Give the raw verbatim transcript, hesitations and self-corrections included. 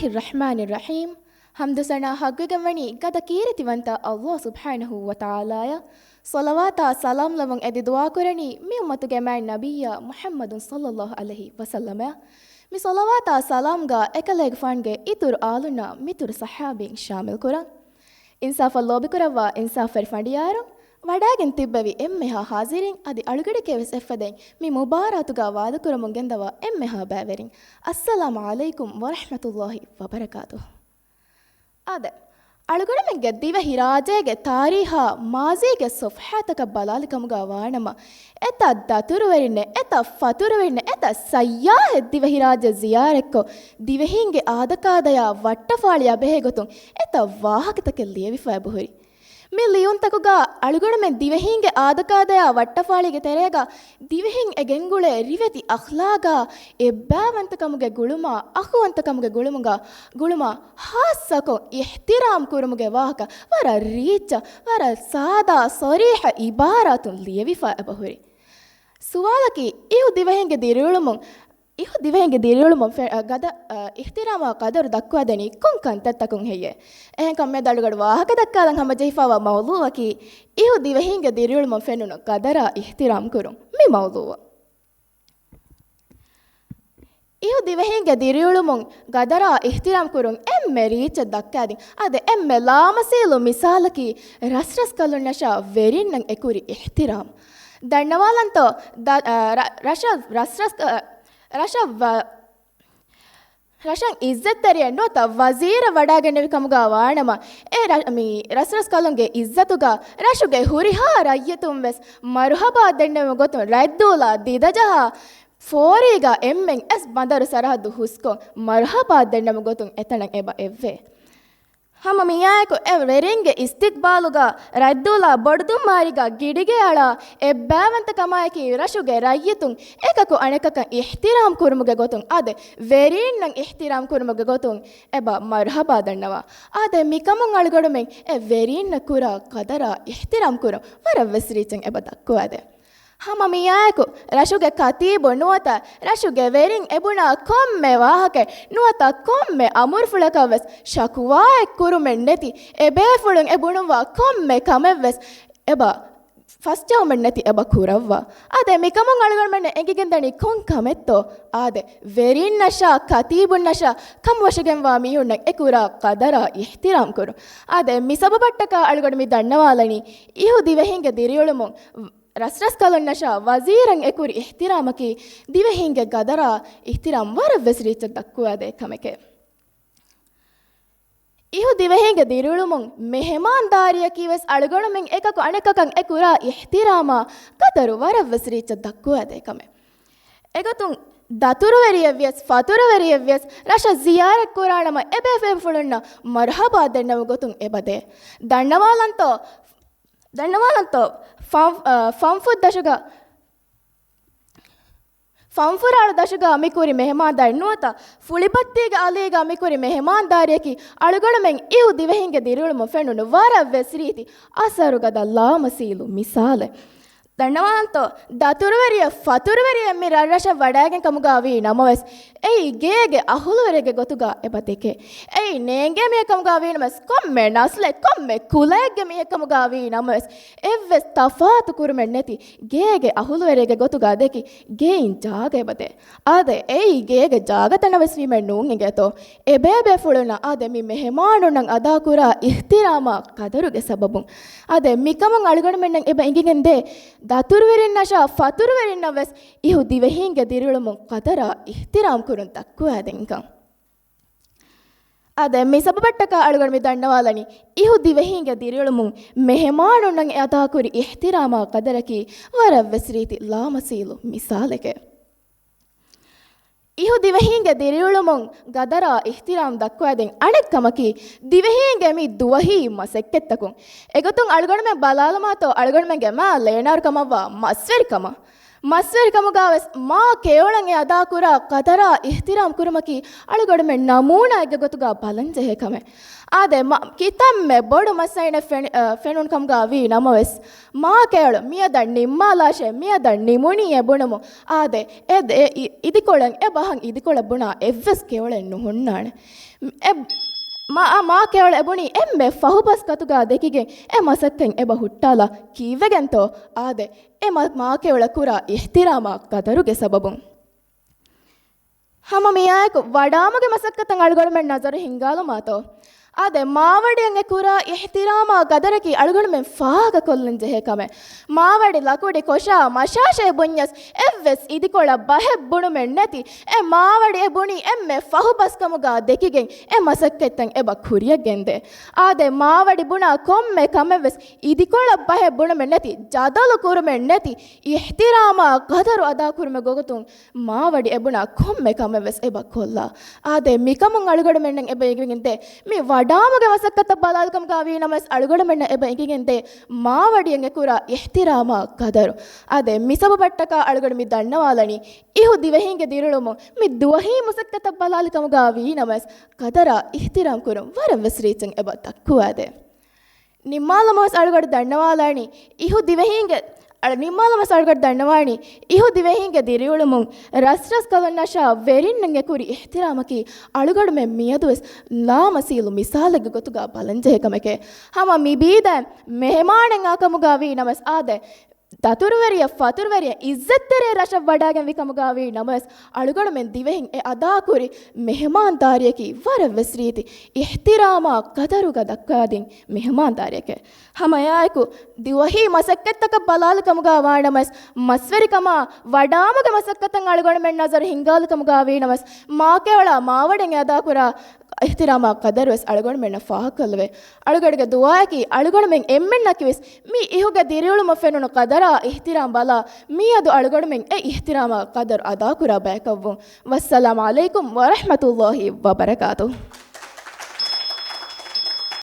الرحمن الرحيم. ޙަމްދު ސަނާ ޙައްޤުވެގެންވަނީ ގަދަ ކީރިތިވަންތަ ﷲ ސުބްޙާނަހޫ ވަތަޢާލާއަށް. ޞަލަވާތާ ސަލާމް ލެއްވުން އެދި ދުޢާކުރަނީ މި އުއްމަތުގެ މާތް ނަބިއްޔާ މުޙައްމަދު ޞައްލައްލާހު ޢަލައިހި ވަސައްލަމަށް. މި ޞަލަވާތާ ސަލާމްގަ އެކަލޭގެފާނުގެ އިތުރު އާލުންނާ މިތުރު ޞަޙާބީން ޝާމިލްކުރަން. އިންސާފަށް ލޯބިކުރައްވާ އިންސާފުވެރި ފަނޑިޔާރުން، ވަޑައިގެން ތިއްބެވި އެންމެހާ ޙާޟިރީން އަދި އަޅުގަޑެކޭވެސް އެއްފަދައިން މި މުބާރާތުގަ ވާދަކުރަމުން ގެންދަވާ އެންމެހާ ބައިވެރިން، އައްސަލާމު ޢަލައިކުމް ވަރަޙްމަތުﷲި ވަބަރަކާތުހު. އާދެ، އަޅުގަނޑުމެންގެ ދިވެހިރާއްޖޭގެ ތާރީޚާ މާޒީގެ ޞަފްޙާތަކަށް ބަލާލި ކަމުގަ ވާނަމަ، އެތައް ދަތުރުވެރިންނެއް، އެތައް ފަތުރުވެރިންނެއް، އެތައް ސައްޔާހެއް ދިވެހިރާއްޖެ ޒިޔާރަތްކޮށް، ދިވެހީންގެ އާދަކާދަޔާ ވައްޓަފާޅިއާ ބެހޭ ގޮތުން އެތައް ވާހަކަތަކެއް ލިޔެވިފަ އެބަހުރި. މި ލިޔުންތަކުގަ އަޅުގަނޑުމެން ދިވެހީންގެ އާދަކާދަޔާ ވައްޓަފާޅީގެ ތެރޭގަ ދިވެހިން އެ ގެންގުޅޭ ރިވެތި އަޚްލާގާ، އެއްބާވަންތަކަމުގެ ގުޅުމާ، އަޚުވަންތަކަމުގެ ގުޅުމުގަ، ގުޅުމާ، ޚާއްޞަކޮށް އިޙްތިރާމް ކުރުމުގެ ވާހަކަ ވަރަށް ރީއްޗަށް، ވަރަށް ސާދާ، ޞަރީޙަ އިބާރާތުން ލިޔެވިފަ އެބަހުރި. ސުވާލަކީ، އިހު ދިވެހިންގެ ދިރިއުޅުމުން، އިހު ދިވެހިންގެ ދިރިއުޅުމުން ފެ-، އަ، ގަދަ، އަ، އިޙްތިރާމާ ޤަދަރު ދައްކުވައިދެނީ ކޮން ކަންތައްތަކުން ހެއްޔޭ؟ އެހެންކަމުން މިއަދު އަޅުގަޑު ވާހަކަ ދައްކާލަން ހަމަޖެހިފައިވާ މައުޟޫޢަކީ، އިހު ދިވެހީންގެ ދިރިއުޅުމުން ފެނުނު ޤަދަރާ އިޙްތިރާމް ކުރުން. މި މައުޟޫޢަށް. އިހު ދިވެހީންގެ ދިރިއުޅުމުން ޤަދަރާ އިޙްތިރާމް ކުރުން އެންމެ ރީއްޗަށް ދައްކާދިން. އާދެ، އެންމެ ލާމަސީލު މިސާލަކީ ރަސްރަސްކަލުންނަށާ ވެރިންނަށް އެކުރި އިޙްތިރާމް. ދަންނަވާލަންތޯ، ދަ-، އަ، ރަ-، ރަށަށް، ރަސްރަސް-، އަ، ރަށަށް ވަ-، ރަށަށް އިއްޒަތްތެރިއެއް ނުވަތަ ވަޒީރެއް ވަޑައިގެންނެވި ކަމުގަ ވާނަމަ، އެ ރަ-، މި ރަސްރަސްކަލުންގެ އިއްޒަތުގަ ރަށުގެ ހުރިހާ ރައްޔިތުން ވެސް މަރުޙަބާ ދެންނެވުމުގެ ގޮތުން ރަތްދޫލާ ދިދަޖަހާ، ފޯރީގަ އެންމެން އެސް ބަނދަރު ސަރަހައްދު ހުސްކޮށް މަރުޙަބާ ދެންނެވުމުގެ ގޮތުން އެތަނަށް އެބަ އެއްވޭ. ހަމަ މިއާއެކު އެ ވެރިންގެ އިސްތިޤްބާލުގަ ރަތްދޫލާ ބޮޑުދުންމާރީގަ ގިޑިގެ އަޅާ އެއްބާވަންތަކަމާއެކީ ރަށުގެ ރައްޔިތުން އެކަކު އަނެކަކަށް އިޙްތިރާމް ކުރުމުގެ ގޮތުން އާދެ، ވެރީންނަށް އިޙްތިރާމް ކުރުމުގެ ގޮތުން އެބަ މަރުޙަބާ ދަންނަވާ. އާދެ، މިކަމުން އަޅުގަޑުމެން އެ ވެރީންނަށް ކުރާ ޤަދަރާ އިޙްތިރާމް ކުރުން ވަރަށް ވެސް ރީއްޗަށް އެބަ ދައްކުވާދޭ. ހަމަ މިއާއެކު ރަށުގެ ކަތީބު ނުވަތަ ރަށުގެ ވެރިން އެބުނާ ކޮންމެ ވާހަކައެއް ނުވަތަ ކޮންމެ އަމުރުފުޅަކަށް ވެސް ޝަކުވާއެއް ކުރުމެއް ނެތި، އެބޭފުޅުން އެ ބުނުއްވާ ކޮންމެ ކަމެއް ވެސް އެބަ ފަސްޖެހުމެއް ނެތި އެބަ ކުރައްވާ. އާދެ، މިކަމުން އަޅުގަނޑުމެންނަށް އެނގިގެންދަނީ ކޮން ކަމެއްތޯ؟ އާދެ، ވެރިންނަށާ ކަތީބުންނަށާ ކަން ވަށަގެންވާ މީހުންނަށް އެ ކުރާ ޤަދަރާ އިޙްތިރާމް ކުރުން. އާދެ، މި ސަބަބަށްޓަކާ އަޅުގަނޑު މި ދަންނަވާލަނީ، އިހު ދިވެހިންގެ ދިރިއުޅުމުން ރަސްރަސްކަލުންނަށާ ވަޒީރަށް އެކުރި އިޙްތިރާމަކީ، ދިވެހީންގެ ޤަދަރާ އިޙްތިރާމް ވަރަށް ވެސް ރީއްޗަށް ދައްކުވާދޭ ކަމެކޭ. އިހު ދިވެހީންގެ ދިރިއުޅުމުން މެހެމާންދާރީއަކީ ވެސް އަޅުގަނޑުމެން އެކަކު އަނެކަކަށް އެ ކުރާ އިޙްތިރާމާ ޤަދަރު ވަރަށް ވެސް ރީއްޗަށް ދައްކުވާދޭ ކަމެއް. އެގޮތުން ދަތުރުވެރިއެއް ވިޔަސް، ފަތުރުވެރިއެއް ވިޔަސް، ރަށަށް ޒިޔާރަތް ކުރާނަމަ އެބޭފުޅުންނަށް މަރުޙަބާ ދެންނެވުމުގެ ގޮތުން އެބަ ދޭ. ދަންނަވާލަންތޯ، ދަންނަވާލަންތޯ، ފަން-، އަ، ފަންފުށް ދަށުގަ، ފަންފުރާޅު ދަށުގަ މިކުރި މެހެމާންދާރި ނުވަތަ ފުޅިބައްތީގެ އަލީގަ މިކުރި މެހެމާންދާރީއަކީ އަޅުގަނޑުމެން އިހު ދިވެހިންގެ ދިރިއުޅުމުން ފެނުނު ވަރަށް ވެސް ރީތި އަސަރުގަދަ ލާމަސީލު މިސާލެއް. ދަންނަވާންތޯ، ދަތުރުވެރިއެއް ފަތުރުވެރިއެއް މި ރަށްރަށަށް ވަޑައިގެން ކަމުގަ ވީ ނަމަވެސް، އެއީ ގޭގެ އަހުލުވެރިއެއްގެ ގޮތުގަ އެބަ ދެކޭ. އެއީ ނޭނގޭ މީހެއް ކަމުގަ ވީ ނަމަވެސް، ކޮންމެ ނަސްލެއް، ކޮންމެ ކުލައެއްގެ މީހެއް ކަމުގަ ވީ ނަމަވެސް، އެއްވެސް ތަފާތު ކުރުމެއް ނެތި ގޭގެ އަހުލުވެރިއެއްގެ ގޮތުގަ ދެކި، ގެއިން ޖާގަ އެބަދޭ. އާދެ، އެއީ ގޭގެ ޖާގަތައް ނަވެސް ވީމެއް ނޫން އިނގޭތޯ. އެބޭބޭފުޅުންނަށް އާދެ، މި މެހެމާނުންނަށް އަދާކުރާ އިޙްތިރާމާ ޤަދަރުގެ ސަބަބުން. އާދެ، މިކަމުން އަޅުގަނޑުމެންނަށް އެބަ އެނގިގެންދޭ، ދަތުރުވެރިންނަށާ ފަތުރުވެރިންނަށް ވެސް އިހު ދިވެހީންގެ ދިރިއުޅުމުން ޤަދަރާ އިޙްތިރާމް ކުރުން ދައްކުވާދޭންކަން. އާދެ، މި ސަބަބަށްޓަކާ އަޅުގަނޑު މި ދަންނަވާލަނީ، އިހު ދިވެހީންގެ ދިރިއުޅުމުން މެހެމާނުންނަށް އަދާކުރި އިޙްތިރާމާ ޤަދަރަކީ ވަރަށް ވެސް ރީތި ލާމަސީލު މިސާލެކޭ. އިހު ދިވެހީންގެ ދިރިއުޅުމުން ޤަދަރާ އިޙްތިރާމް ދައްކުވައިދިން އަނެއް ކަމަކީ، ދިވެހީންގެ މި ދުވަހީ މަސައްކަތްތަކުން. އެގޮތުން އަޅުގަނޑުމެން ބަލާލަމާތޯ، އަޅުގަނޑުމެންގެ މާ ލޭނާރު ކަމަށްވާ މަސްވެރިކަމަށް. މަސްވެރިކަމުގަ ވެސް މާ ކެޔޮޅަށް އެ އަދާކުރާ ޤަދަރާ އިޙްތިރާމް ކުރުމަކީ އަޅުގަނޑުމެން ނަމޫނާއެއްގެ ގޮތުގަ ބަލަންޖެހޭ ކަމެއް. އާދެ، މަ-، ކިތަންމެ ބޮޑު މައްސައިނެއް ފެނި-، އަ، ފެނުނު ކަމުގަ ވީ ނަމަވެސް، މާ ކެޔޮޅު މިއަދަށް ނިންމާލާށޭ، މިއަދަށް ނިމުނީ އެ ބުނުމު. އާދެ، އެ، އެ އި-، އިދިކޮޅެއް، އެ ބަހަށް އިދިކޮޅަށް ބުނާ އެއްވެސް ކެޔޮޅެއް ނުހުންނާނެ. އެ މާ، މާ ކެޔޮޅު އެ ބުނީ އެންމެ ފަހުބަސް ގޮތުގަ ދެކިގެން އެ މަސައްކަތް އެބަ ހުއްޓާލާ ކީއްވެގެންތޯ؟ އާދެ، އެ މާ، މާ ކެޔޮޅަށް ކުރާ އިޙްތިރާމާ ޤަދަރުގެ ސަބަބުން. ހަމަ މިއާއެކު ވަޑާމުގެ މަސައްކަތަށް އަޅުގަނޑުމެން ނަޒަރު ހިންގާލުމާތޯ؟ އާދެ، މާވަޑިއަށް އެ ކުރާ އިޙްތިރާމާ ޤަދަރަކީ އަޅުގަނޑުމެން ފާހަގަކޮށްލަން ޖެހޭ ކަމެއް. މާވަޑި ލަކުޑި ކޮށާ މަށާށޭ ބުންޏަސް އެއްވެސް އިދިކޮޅަށް ބަހެއް ބުނުމެއް ނެތި. އެ މާވަޑި އެ ބުނީ އެންމެ ފަހުބަސްކަމުގަ ދެކިގެން އެ މަސައްކަތްތައް އެބަ ކުރިޔަށް ގެންދޭ. އާދެ، މާވަޑި ބުނާ ކޮންމެ ކަމެއްވެސް އިދިކޮޅަށް ބަހެއް ބުނުމެއް ނެތި، ޖަދަލު ކުރުމެއް ނެތި، އިޙްތިރާމާ ޤަދަރު އަދާކުރުމެއް ގޮތުން މާވަޑި އެބުނާ ކޮންމެ ކަމެއްވެސް އެބަ ކޮށްލާ. އާދެ، މިކަމުން އަޅުގަނޑުމެންނަށް އެބަ އެނގިގެންދޭ. މި ވަޑާމުގެ މަސައްކަތަށް ބަލާލިކަމުގަ ވީ ނަމަވެސް އަޅުގަނޑުމެންނަށް އެބަ އެނގިގެންދޭ މާވަޑިއަށް އެ ކުރާ އިޙްތިރާމާ ޤަދަރު. އާދެ، މި ސަބަބަށްޓަކާ އަޅުގަނޑު މި ދަންނަވާލަނީ އިހު ދިވެހީންގެ ދިރިއުޅުމުން މި ދުވަހީ މަސައްކަތަށް ބަލާލިކަމުގަ ވީ ނަމަވެސް ޤަދަރާ އިޙްތިރާމް ކުރުން ވަރަށް ވެސް ރީތިން އެބަ ދައްކުވާދޭ. ނިންމާލަމަވެސް އަޅުގަޑު ދަންނަވާލާނީ އިހު ދިވެހީންގެ، އަ، ނިންމާލަމަވެސް އަޅުގަޑު ދަންނަވާނީ އިހު ދިވެހީންގެ ދިރިއުޅުމުން ރަސްރަސްކަލުންނަށާ ވެރިންނަށް އެކުރި އިޙްތިރާމަކީ އަޅުގަޑުމެން މިއަދުވެސް ލާމަސީލު މިސާލެއްގެ ގޮތުގަ ބަލަންޖެހޭ ކަމެކޭ. ހަމަ މިބީދައިން މެހެމާނެއް އާކަމުގަ ވީ ނަމަވެސް އާދެ، ދަތުރުވެރިޔަށް ފަތުރުވެރިޔަށް އިއްޒަތްތެރޭ ރަށަށް ވަޑާގެންވި ކަމުގަ ވީ ނަމަވެސް އަޅުގަޑުމެން ދިވެހިން އެ އަދާކުރި މެހެމާންދާރީއަކީ ވަރަށް ވެސް ރީތި އިޙްތިރާމާ ޤަދަރުގަ ދައްކާދިން މެހެމާންދާރިއެކޭ. ހަމައެއާއެކު ދިވަހީ މަސައްކަތްތަކަށް ބަލާލި ކަމުގަ ވާނަމަވެސް، މަސްވެރިކަމާ ވަޑާމުގެ މަސައްކަތަށް އަޅުގަނޑުމެން ނަޒަރު ހިންގާލި ކަމުގަ ވީނަމަވެސް، މާކެޔޮޅާ މާވަޑިއަށް އެ އަދާކުރާ އިޙްތިރާމާ ޤަދަރުވެސް އަޅުގަނޑުމެންނަށް ފާހަގަކޮށްލެވޭ. އަޅުގަޑުގެ ދުޢާއަކީ އަޅުގަނޑުމެން އެންމެންނަކީވެސް މި އިހުގެ ދިރިއުޅުމަށް ފެނުނު ޤަދަރާ އިޙްތިރާމް ބަލާ، މިއަދު އަޅުގަނޑުމެން އެ އިޙްތިރާމާ ޤަދަރު އަދާކުރާ ބަޔަކަށްވުން. ވައްސަލާމް ޢަލައިކުމް ވަރަޙްމަތުﷲ ވަބަރަކާތުހު.